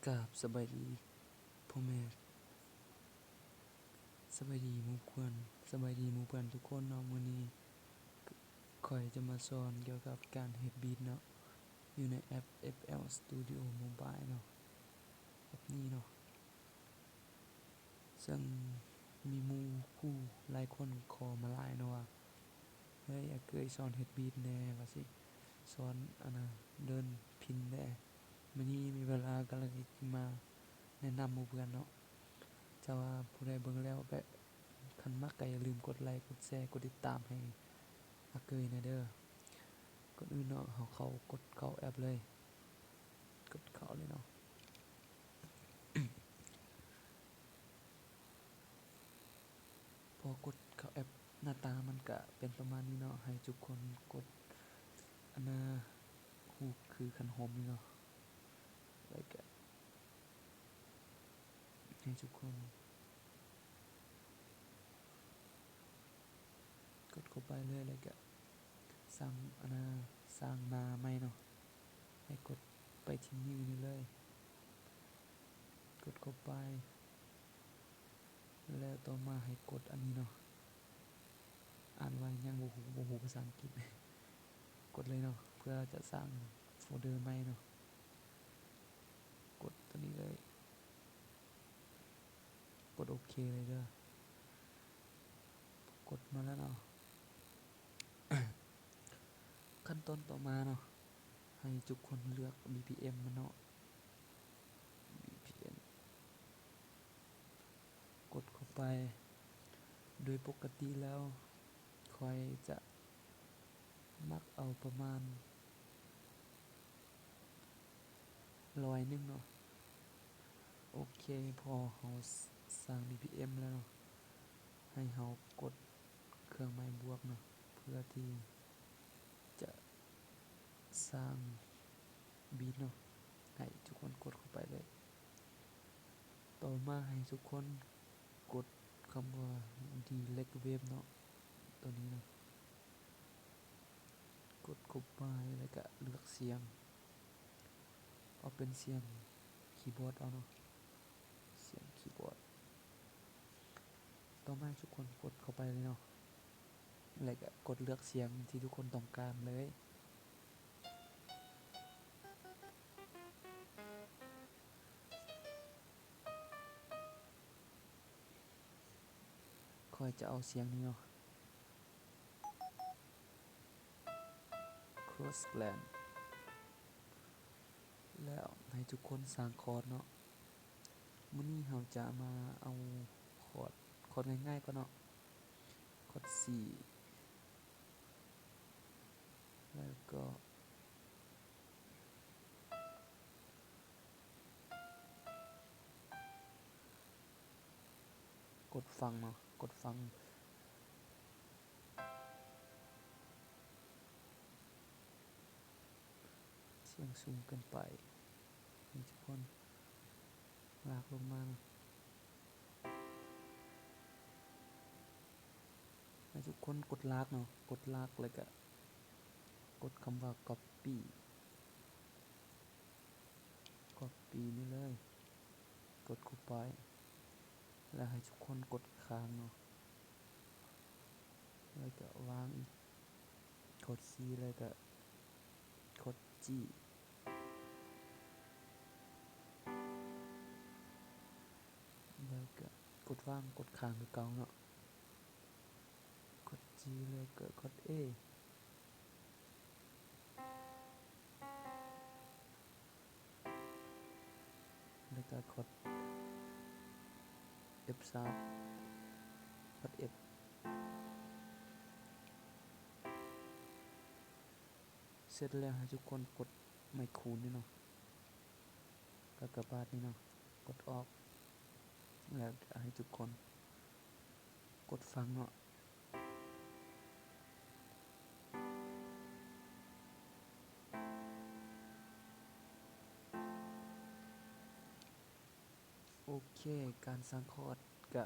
ກາບສະບາຍດີພໍ່ແມ່ ສະບາຍດີໝູ່ເພື່ອນ ສະບາຍດີໝູ່ເພື່ອນທຸກຄົນເນາະ. ມື້ນີ້ຂ້ອຍຈະມາສອນກ່ຽວກັບການເຮັດບີດເນາະ ຢູ່ໃນແອັບ FL Studio Mobile ເນາະ ແອັບນີ້ເນາະ. ເຊິ່ງມີໝູ່ຄູ່ຫຼາຍຄົນຂໍມາຫຼາຍເນາະວ່າ ເຮີ້ຍ ອາເກີຍສອນເຮັດບີດແດ່ ວ່າຊິສອນອັນນ່າເດີນພິນແດ່. ມື້ນີ້ມີເວລາກໍເລີຍມາແນະນຳໝູ່ເພື່ອນເນາະ. ຈະວ່າຜູ້ໃດເບິ່ງແລ້ວແບບ ຄັນມັກກໍຢ່າລືມກົດໄລ ກົດແຊ ກົດຕິດຕາມໃຫ້ອາເກີຍແດ່ເດີ. ກ່ອນອື່ນເນາະ ເຮົາເຂົ້າ ກົດເຂົ້າແອັບເລີຍ ກົດເຂົ້າເລີຍເນາະ. ພໍກົດເຂົ້າແອັບ ໜ້າຕາມັນກະເປັນປະມານນີ້ເນາະ. ໃຫ້ທຸກຄົນກົດອັນນ່າ ຮູບຄືຂັນໂຮມນີ້ເນາະ ແລ້ວກະໃຫ້ທຸກຄົນ ກົດເຂົ້າໄປເລີຍ ແລ້ວກະສ້າງອັນນ່າ ສ້າງໜ້າໃໝ່ເນາະ. ໃຫ້ກົດໄປທີ່ນິວນີ້ເລີຍ ກົດເຂົ້າໄປ ແລ້ວຕໍ່ມາໃຫ້ກົດອັນນີ້ເນາະ. ອ່ານວ່າຫຍັງ ບໍ່ຮູ້ ບໍ່ຮູ້ພາສາອັງກິດ. ກົດເລີຍເນາະ ເພື່ອຈະສ້າງໂຟນເດີໃໝ່ເນາະ. ກົດຕົວນີ້ເລີຍ ກົດໂອເຄເລີຍເດີ. ກົດມາແລ້ວເນາະ. ຂັ້ນຕອນຕໍ່ມາເນາະ ໃຫ້ທຸກຄົນເລືອກ VPN ມັນເນາະ VPN ກົດເຂົ້າໄປ. ໂດຍປົກກະຕິແລ້ວ ຂ້ອຍຈະມັກເອົາປະມານ ຮ້ອຍໜຶ່ງເນາະ. ໂອເຄ ພໍເຮົາສ້າງ VPN ແລ້ວເນາະ ໃຫ້ເຮົາກົດເຄື່ອງໝາຍບວກເນາະ ເພື່ອທີ່ຈະສ້າງບີດເນາະ. ໃຫ້ທຸກຄົນກົດເຂົ້າໄປເລີຍ. ຕໍ່ມາໃຫ້ທຸກຄົນກົດຄຳວ່າ Direct Wave ເນາະ ຕົວນີ້ເນາະ. ກົດເຂົ້າໄປ ແລ້ວກະເລືອກສຽງ ເອົາເປັນສຽງຄີບອດເອົາເນາະ ສຽງຄີບອດ. ຕໍ່ມາໃຫ້ທຸກຄົນກົດເຂົ້າໄປເລີຍເນາະ ແລ້ວກະກົດເລືອກສຽງທີ່ທຸກຄົນຕ້ອງການເລີຍ. ຂ້ອຍຈະເອົາສຽງນີ້ເນາະ Crossland ແລ້ວໃຫ້ທຸກຄົນສ້າງຄອດເນາະ. ມື້ນີ້ເຮົາຈະມາເອົາຄອດ ຄອດງ່າຍໆກ່ອນເນາະ ຄອດ C ແລ້ວກໍ ກົດຟັງເນາະ ກົດຟັງ. ສຽງສູງເກີນໄປ ໃຫ້ທຸກຄົນລາກລົງມາເນາະ. ໃຫ້ທຸກຄົນກົດລາກເນາະ ກົດລາກ ແລ້ວກະກົດຄຳວ່າ Copy Copy ນີ້ເລີຍ ກົດ Copy ແລ້ວໃຫ້ທຸກຄົນກົດຄ້າງເນາະ ແລ້ວກະວາງອີກ ກົດ C ແລ້ວກະກົດ G ແລ້ວກະກົດວາງ ກົດຄ້າງຄືເກົ່າເນາະ ກົດ G ແລ້ວກະກົດ A ແລ້ວກະກົດ F ສາມ ກົດ F ເສັດແລ້ວໃຫ້ທຸກຄົນກົດໄມ້ຄູນນີ້ເນາະ ກາກະບາດນີ້ເນາະ ກົດອອກ ແລ້ວໃຫ້ທຸກຄົນກົດຟັງເນາະ. ໂອເຄ ການສ້າງຄອດກະ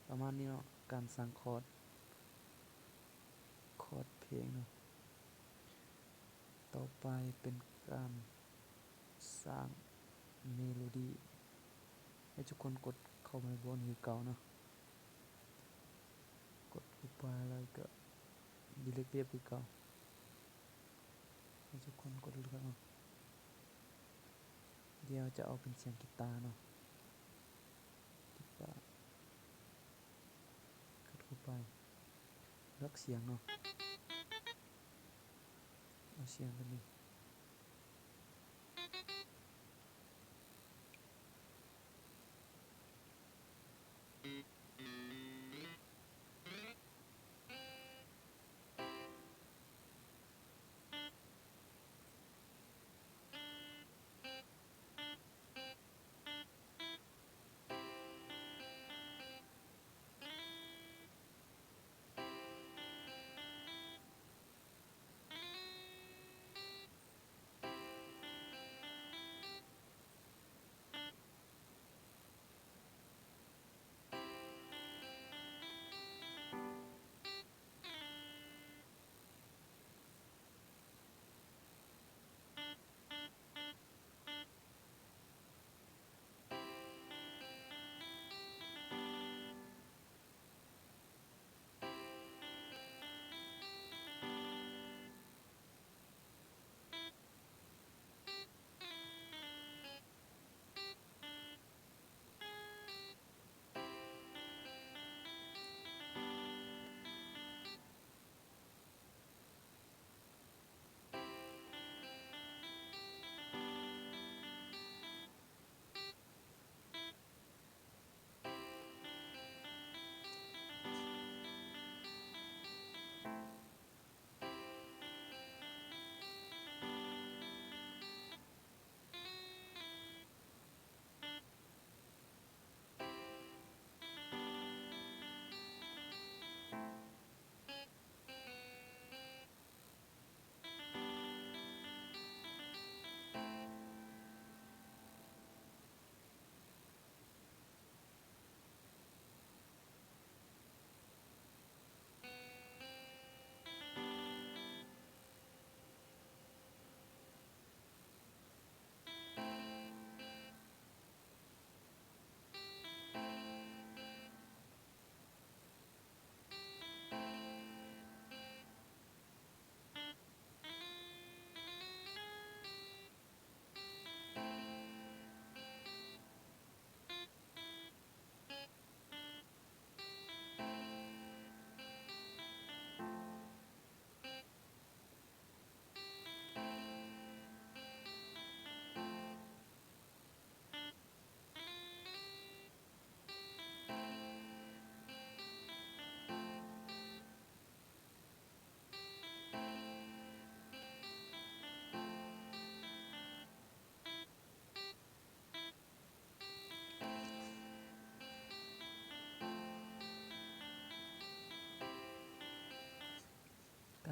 ປະມານນີ້ເນາະ ການສ້າງຄອດ ຄອດເພງເນາະ. ຕໍ່ໄປເປັນການສ້າງ ເມໂລດີ ໃຫ້ທຸກຄົນກົດເຂົ້າໄປບ່ອນຄືເກົ່າເນາະ, ກົດເຂົ້າໄປແລ້ວກໍດີລີດເວັບຄືເກົ່າ. ໃຫ້ທຸກຄົນກົດເລືອກເນາະ. ດຽວຈະເອົາເປັນສຽງກີຕາເນາະ, ກີຕາ ກົດເຂົ້າໄປ ເລືອກສຽງເນາະ, ເອົາສຽງຕົວນີ້.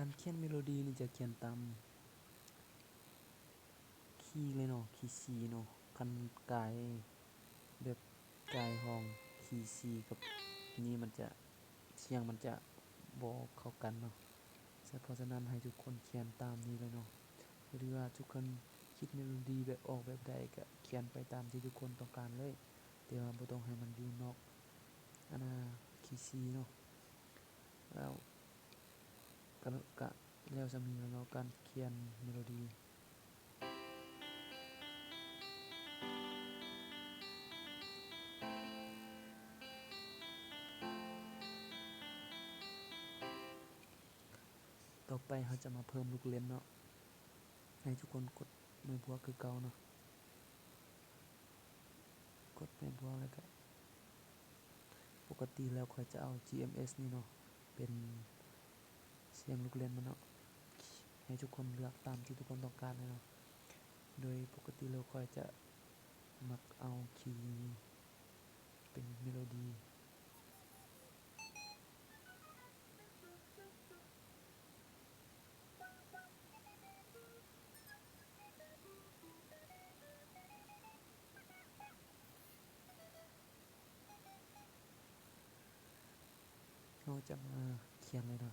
ການຂຽນເມໂລດີນີ້ຈະຂຽນຕາມຄີເລີຍເນາະ, ຄີຊີເນາະ. ຄັນກາຍແບບກາຍຮ້ອງຄີຊີກັບນີ້ ມັນຈະ ສຽງມັນຈະບໍ່ເຂົ້າກັນເນາະ. ສະ ເພາະສະນັ້ນໃຫ້ທຸກຄົນຂຽນຕາມນີ້ເລີຍເນາະ. ຫຼືວ່າທຸກຄົນຄິດເມໂລດີແບບ ອອກແບບໃດ ກະຂຽນໄປຕາມທີ່ທຸກຄົນຕ້ອງການເລີຍ, ແຕ່ວ່າບໍ່ຕ້ອງໃຫ້ມັນຢູ່ນອກ ອັນນ່າ ຄີຊີເນາະ. ແລ້ວ ກະ ກະແລ້ວສ່ຳນີ້ແລ້ວເນາະ ການຂຽນເມໂລດີ. ຕໍ່ໄປເຮົາຈະມາເພີ່ມລູກຫຼິ້ນເນາະ, ໃຫ້ທຸກຄົນກົດໄມ້ບວກຄືເກົ່າເນາະ. ກົດໄມ້ບວກແລ້ວກະ ປົກກະຕິແລ້ວຂ້ອຍຈະເອົາຈີເອັມເອັສນີ້ເນາະ ເປັນສຽງລູກຫຼິ້ນມັນເນາະ, ໃຫ້ທຸກຄົນເລືອກຕາມທີ່ທຸກຄົນຕ້ອງການເລີຍເນາະ. ໂດຍປົກກະຕິແລ້ວຂ້ອຍຈະມັກເອົາຄີເປັນເມໂລດີ. ເຮົາຈະມາຂຽນເລີຍເນາະ.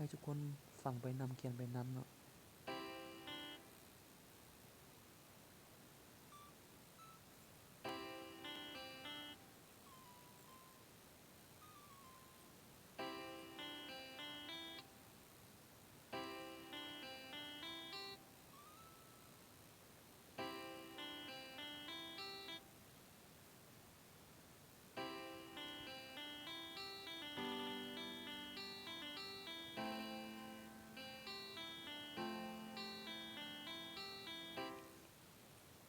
ໃຫ້ທຸກຄົນຟັງໄປນຳ ຂຽນໄປນຳເນາະ.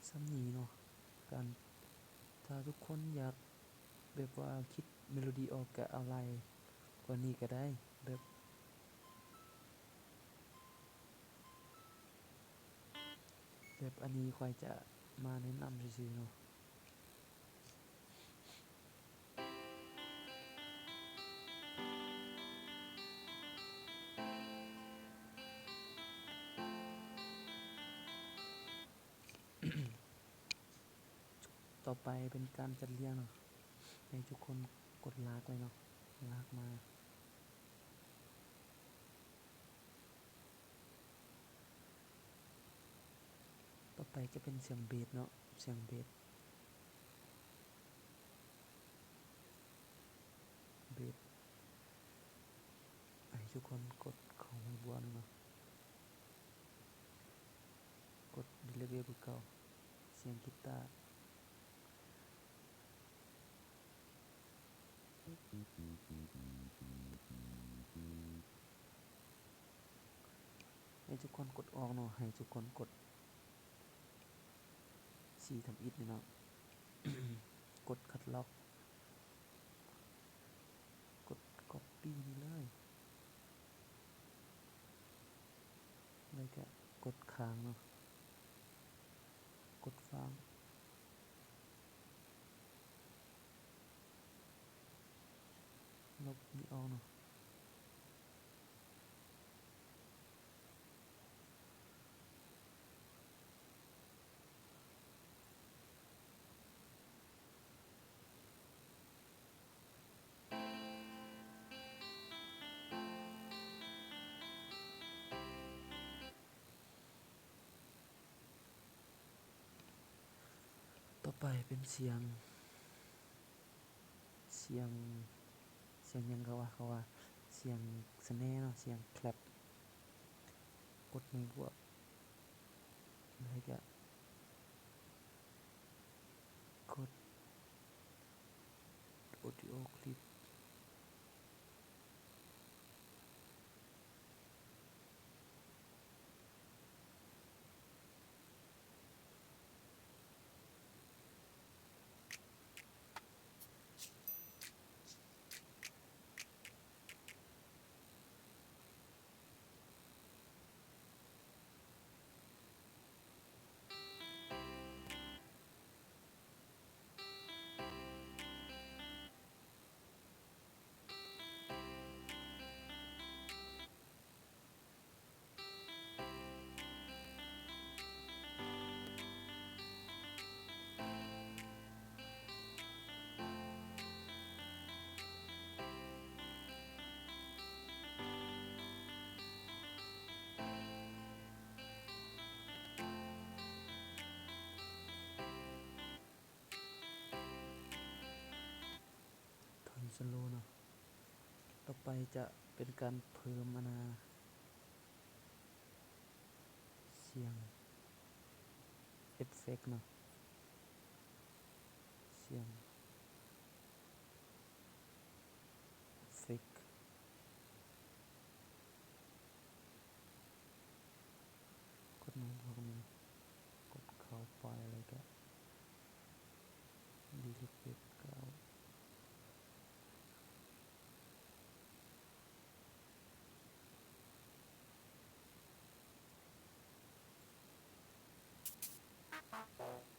ສ່ຳນີ້ເນາະ ການ ຖ້າທຸກຄົນຢາກແບບວ່າຄິດເມໂລດີອອກ ກະເອົາຫຼາຍກວ່ານີ້ກະໄດ້ ແບບ ແບບອັນນີ້ຂ້ອຍຈະມາແນະນຳຊື່ໆເນາະ. ຕໍ່ໄປເປັນການຈັດລຽງເນາະ ໃຫ້ທຸກຄົນກົດລາກເລີຍເນາະ ລາກມາ. ຕໍ່ໄປຈະເປັນສຽງເບສເນາະ ສຽງເບສ ເບສ ໃຫ້ທຸກຄົນກົດເຂົ້າໃນບົວເນາະ ກົດດີເລກເວບຄືເກົ່າ ສຽງກີຕາ. ໃຫ້ທຸກຄົນກົດອອກເນາະ ໃຫ້ທຸກຄົນກົດສີ່ທຳອິດນີ້ເນາະ ກົດຄັດລອກ ກົດກັອບປີ້ນີ້ເລີຍ ແລ້ວກະກົດຄ້າງເນາະ ກົດຟ້າງ ລົບນີ້ອອກເນາະ. ຕໍ່ໄປເປັນສຽງ ສຽງ ສຽງຫຍັງເຂົາວ່າ ເຂົາວ່າສຽງສະແນເນາະ ສຽງແຄລັບ ກົດໜຶ່ງບວກ ແລ້ວກະກົດ Audio Clip. ທ່ອນສະໂລເນາະ ຕໍ່ໄປຈະເປັນການເພີ່ມອັນນາ ສຽງເອັບເຟັກເນາະ ສຽງເອັບເຟັກ ກົດໜຶ່ງບວກນີ້ ກົດເຂົ້າໄປ ແລ້ວກະດີລີດເວັບເກົ່າ. ເ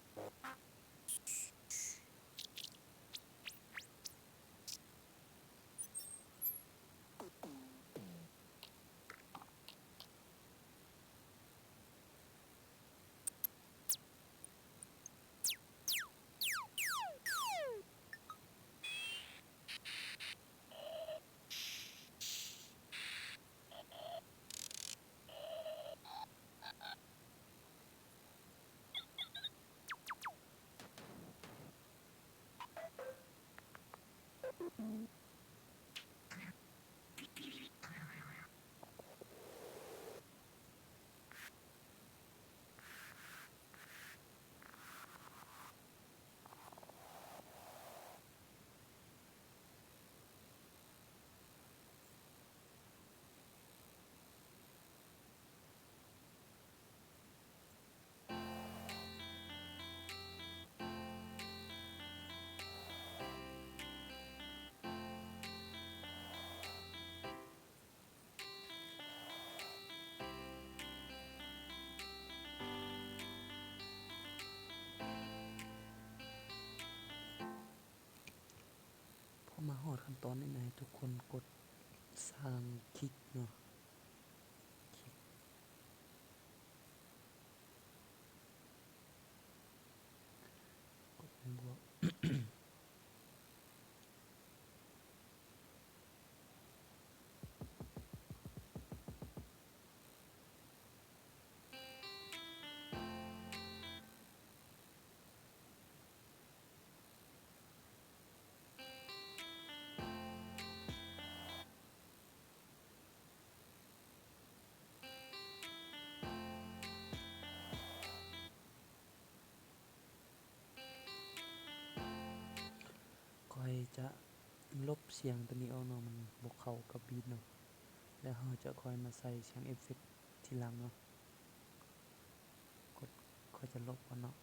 ພໍມາຮອດຂັ້ນຕອນນີ້ນະ ໃຫ້ທຸກຄົນກົດສ້າງຄລິບເນາະ ຄລິບ ກົດໃຫ້ບວກ. ຂ້ອຍຈະລົບສຽງໂຕນີ້ອອກເນາະ ມັນບໍ່ເຂົ້າກັບບີດເນາະ ແລ້ວເຮົາຈະຄ່ອຍມາໃສ່ສຽງເອຟເຟັກທີຫຼັງເນາະ. ກົດ ຂ້ອຍຈະລົບກ່ອນເນາະ.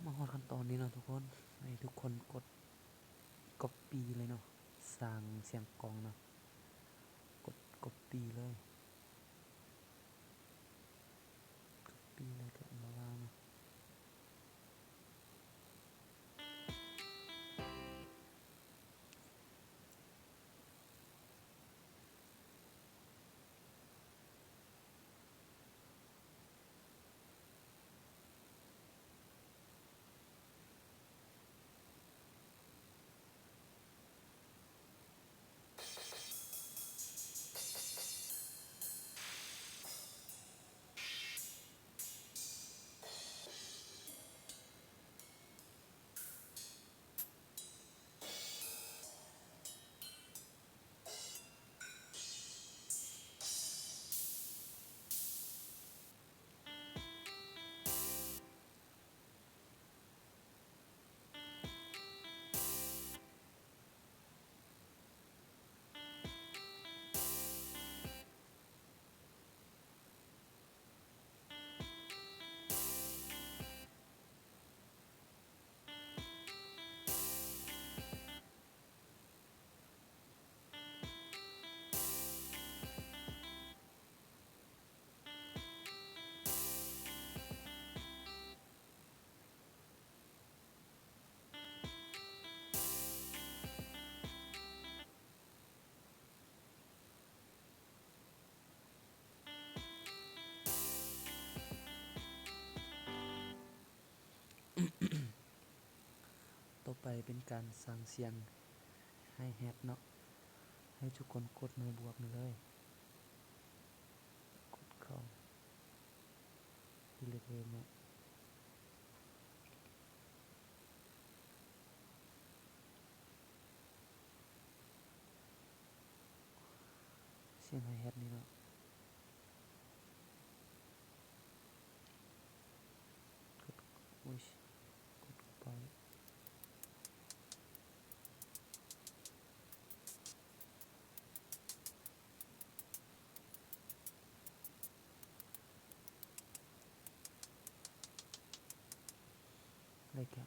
ມາຮອດຂັ້ນຕອນນີ້ເນາະທຸກຄົນ ໃຫ້ທຸກຄົນກົດກັອບປີ້ເລີຍເນາະ ສ້າງສຽງກອງເນາະ ກົດກັອບປີ້ເລີຍ ກັອບປີ້ແລ້ວກໍມາວາງເນາະ. ຕໍ່ໄປເປັນການສ້າງສຽງໄຮແຮັດເນາະ ໃຫ້ທຸກຄົນກົດໄມ້ບວກນີ້ເລີຍ ກົດເຂົ້າ ດີລີດເລີຍເນາະ. ສຽງໄຮແຮັດນີ້ເນາະ ກົດ ໂອ້ຍ ກົດເຂົ້າໄປ ແລ້ວກະ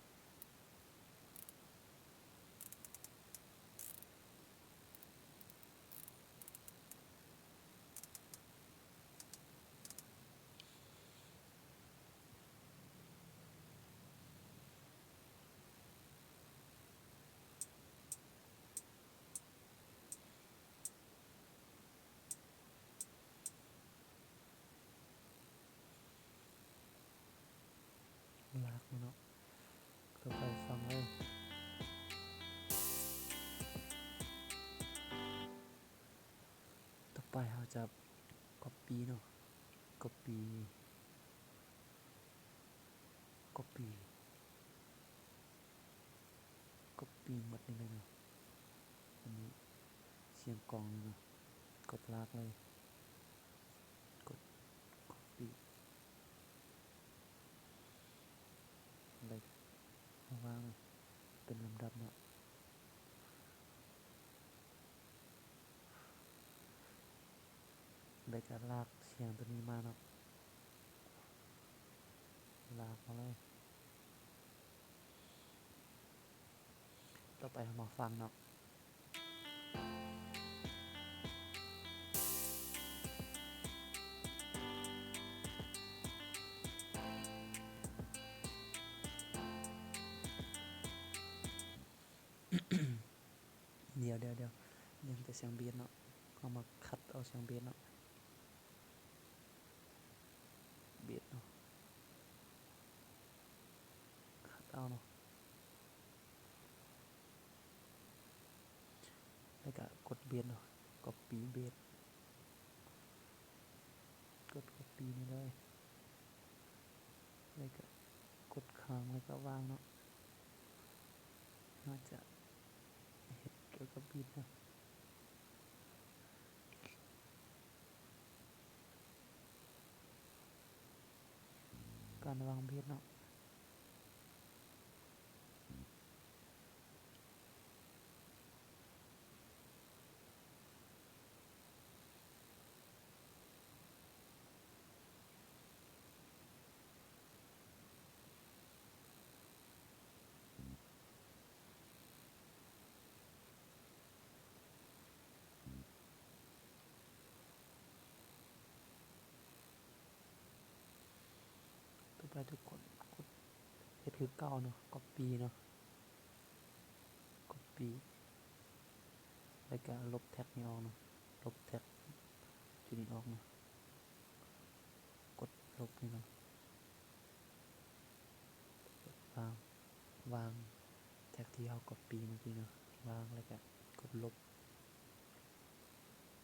ລາກມາເນາະ ເຂົ້າໄປຟັງເລີຍ. ຕໍ່ໄປເຮົາຈະກັອບປີ້ເນາະ ກັອບປີ້ ກັອບປີ້ ກັອບປີ້ໝົດນີ້ເລີຍເນາະ. ອັນນີ້ສຽງກອງເນາະ ກົດລາກເລີຍ ກົດກັອບປີ້ ແລ້ວມາວາງເປັນລຳດັບເນາະ. ແລ້ວກະລາກສຽງໂຕນີ້ມາເນາະ ລາກມາເລີຍ. ຕໍ່ໄປເຮົາມາຟັງເນາະ. ດຽວໆໆ ຍັງແຕ່ສຽງເບສເນາະ ເຮົາມາຄັດເອົາສຽງເບສເນາະ ເບສເນາະ ຄັດເອົາເນາະ ແລ້ວກະກົດເບສເນາະ ກັອບປີ້ເບສ ກົດກັອບປີ້ນີ້ເລີຍ ແລ້ວກະກົດຄ້າງ ແລ້ວກະວາງເນາະ. ເຮົາຈະເຮັດກ່ຽວກັບບີດເນາະ ການວາງບີດເນາະ. ຕໍ່ໄປທຸກຄົນກົດເຮັດຄືເກົ່າເນາະ ກັອບປີ້ເນາະ ກັອບປີ້ ແລ້ວກະລົບແທັກນີ້ອອກເນາະ ລົບແທັກຈຸດນີ້ອອກເນາະ ກົດລົບນີ້ເນາະ ວາງ ວາງແທັກທີ່ເຮົາກັອບປີ້ເມື່ອກີ້ເນາະ ວາງ ແລ້ວກະກົດລົບ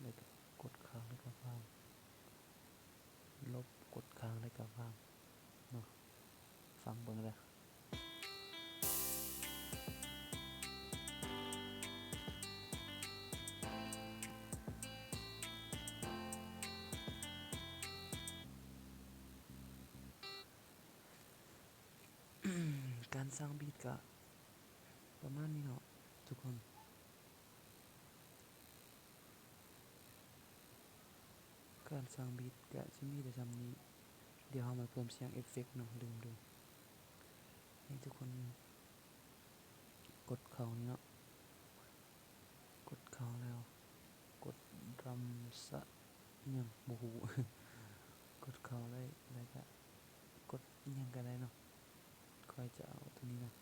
ແລ້ວກະກົດຄ້າງ ແລ້ວກະວາງ ລົບ ກົດຄ້າງ ແລ້ວກະວາງເນາະ. ຟັງເບິ່ງເດີ. ການສ້າງບີດກະປະມານນີ້ເນາະທຸກຄົນ. ການສ້າງບີດກະຊິມີແຕ່ສ່ຳນີ້. ດຽວເຮົາມາເພີ່ມສຽງເອັບເຟັກເນາະ ລືມດູ. ໃຫ້ທຸກຄົນກົດເຂົ້ານີ້ເນາະ. ກົດເຂົ້າແລ້ວ ກົດດຣັມສະ ອີ່ຫຍັງບໍ່ຮູ້ ກົດເຂົ້າໄດ້ ແລ້ວກະກົດອີ່ຫຍັງກະໄດ້ເນາະ. ຂ້ອຍຈະເອົາໂຕນີ້ເນາະ.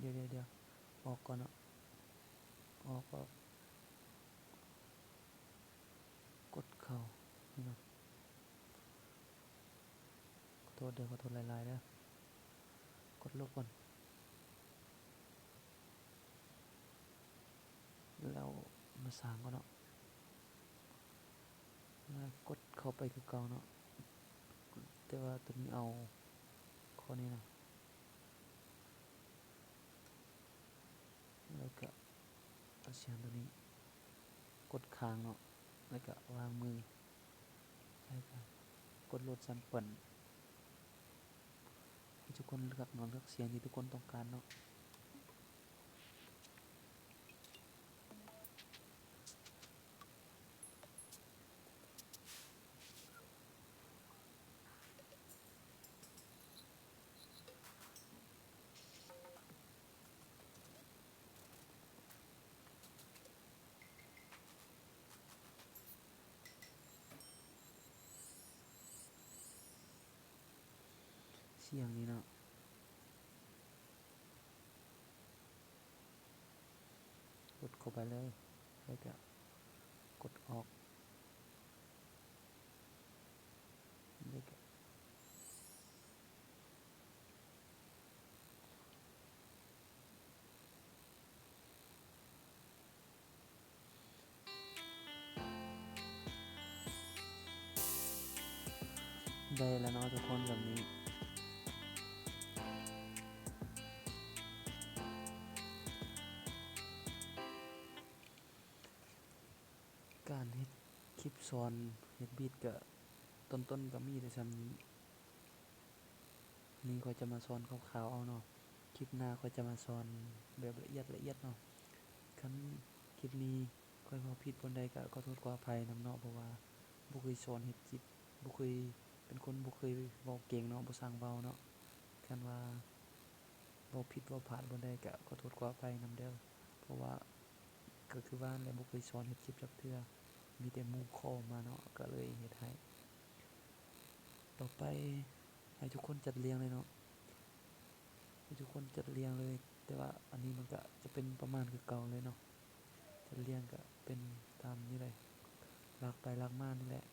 ດຽວໆໆ ອອກກ່ອນເນາະ ອອກ ອອກ ກົດເຂົ້ານີ້ເນາະ. ຂໍໂທດເດີ ຂໍໂທດຫຼາຍໆເດີ ກົດລົບກ່ອນ ແລ້ວມາສ້າງກ່ອນເນາະ. ແລ້ວກົດເຂົ້າໄປຄືເກົ່າເນາະ ແຕ່ວ່າໂຕນີ້ເອົາຂໍ້ນີ້ນະ ແລ້ວກະ ເອົາສຽງໂຕນີ້ ກົດຄ້າງເນາະ ແລ້ວກະວາງມື ແລ້ວກະກົດໂຫຼດແຊມເປິນ ໃຫ້ທຸກຄົນເລືອກເນາະ ເລືອກສຽງທີ່ທຸກຄົນຕ້ອງການເນາະ. ສຽງນີ້ເນາະ ກົດເຂົ້າໄປເລີຍ ແລ້ວກະກົດອອກ ແລ້ວກະ ໄດ້ແລ້ວເນາະທຸກຄົນ ແບບນີ້ ການເຮັດຄລິບສອນເຮັດບີດກະ ຕົ້ນໆ ກະມີແຕ່ສ່ຳນີ້. ນີ້ຂ້ອຍຈະມາສອນຄ່າວໆ ເອົາເນາະ, ຄລິບໜ້າຂ້ອຍຈະມາສອນແບບລະອຽດໆ ເນາະ. ຄັນຄລິບນີ້ຂ້ອຍເວົ້າຜິດບ່ອນໃດກະຂໍໂທດຂໍອະໄພນຳເນາະ, ເພາະວ່າບໍ່ເຄີຍສອນເຮັດຄລິບ, ບໍ່ເຄີຍ ເປັນຄົນບໍ່ເຄີຍເວົ້າເກັ່ງເນາະ, ບໍ່ຊ່າງເວົ້າເນາະ. ຄັນວ່າເວົ້າຜິດເວົ້າພາດບ່ອນໃດກະຂໍໂທດຂໍອະໄພນຳເດີ້, ເພາະວ່າ ກໍຄືວ່ານັ້ນແຫຼະ ບໍ່ເຄີຍສອນເຮັດຄລິບຈັກເທື່ອ, ມີແຕ່ໝູ່ຂໍມາເນາະ ກໍເລີຍເຮັດໃຫ້. ຕໍ່ໄປໃຫ້ທຸກຄົນຈັດລຽງເລີຍເນາະ, ໃຫ້ທຸກຄົນຈັດລຽງເລີຍ. ແຕ່ວ່າອັນນີ້ມັນກະຈະເປັນປະມານຄືເກົ່າເລີຍເນາະ, ຈັດລຽງກະເປັນຕາມນີ້ເລີຍ, ລາກໄປລາກມານີ້ແຫຼະ,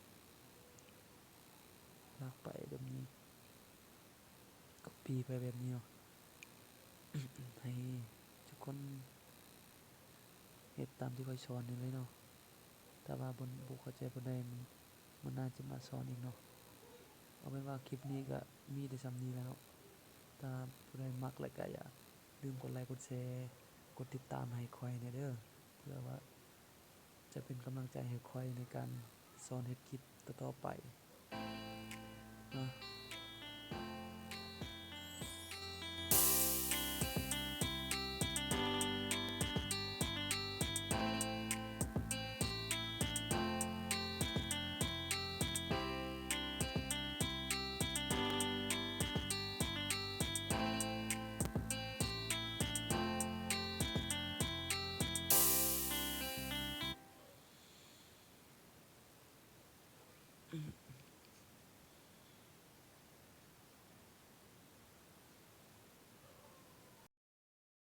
ລາກໄປແບບນີ້. ກັອບປີ້ໄປແບບນີ້ເນາະ, ໃຫ້ທຸກຄົນເຮັດຕາມທີ່ຂ້ອຍສອນນີ້ເລີຍເນາະ. ຖ້າວ່າບໍ່ ບໍ່ເຂົ້າໃຈບ່ອນໃດ ມື້ໜ້າຈະມາສອນອີກເນາະ. ເອົາເປັນວ່າຄລິບນີ້ກະມີແຕ່ສ່ຳນີ້ແຫຼະເນາະ. ຖ້າຜູ້ໃດມັກແລ້ວກະຢ່າລືມກົດໄລ ກົດແຊ ກົດຕິດຕາມໃຫ້ຂ້ອຍແດ່ເດີ້, ເພື່ອວ່າ ຈະເປັນກຳລັງໃຈໃຫ້ຂ້ອຍໃນການສອນເຮັດຄລິບຕໍ່ໆໄປເນາະ.